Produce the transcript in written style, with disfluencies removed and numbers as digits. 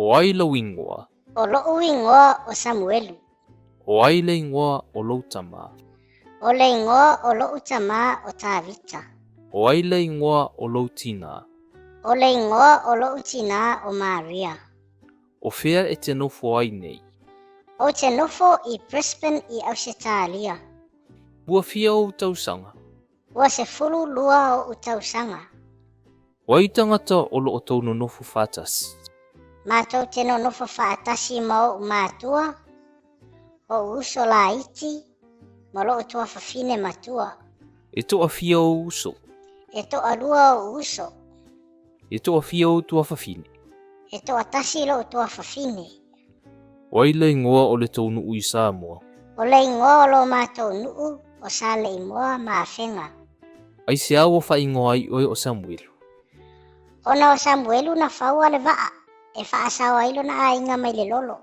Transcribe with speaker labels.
Speaker 1: O ai lou igoa?
Speaker 2: O loʻu igoa ʻo Samuelu.
Speaker 1: O ai le igoa o lou tama?
Speaker 2: O le igoa o loʻu tama ʻo Tavita.
Speaker 1: O ai le igoa o lou tinā?
Speaker 2: O le igoa o loʻu tinā ʻo Maria.
Speaker 1: O fea e te nofo ai nei?
Speaker 2: Ou te nofo i Brisbane i Ausetalia.
Speaker 1: Ua fia ou tausaga?
Speaker 2: Ua 12 oʻu tausaga.
Speaker 1: O ai tangata o lo o tou nonofo faatasi?
Speaker 2: Matou te nonofo faatasi ma oʻu matua, oʻu uso laiti, ma loʻu tuafafine matua.
Speaker 1: E toafia ou uso?
Speaker 2: E toalua oʻu uso.
Speaker 1: E toafia ou tuafafine?
Speaker 2: E toatasi loʻu tuafafine.
Speaker 1: O ai le igoa o le tou nuu i Samoa?
Speaker 2: O le igoa o lo matou nuu o Saleimoa ma Afega.
Speaker 1: Aisea ua faaigoa ai oe o Samuelu?
Speaker 2: Ona o Samuelu na faua le vaa e faasao ai lona aiga mai le lolo.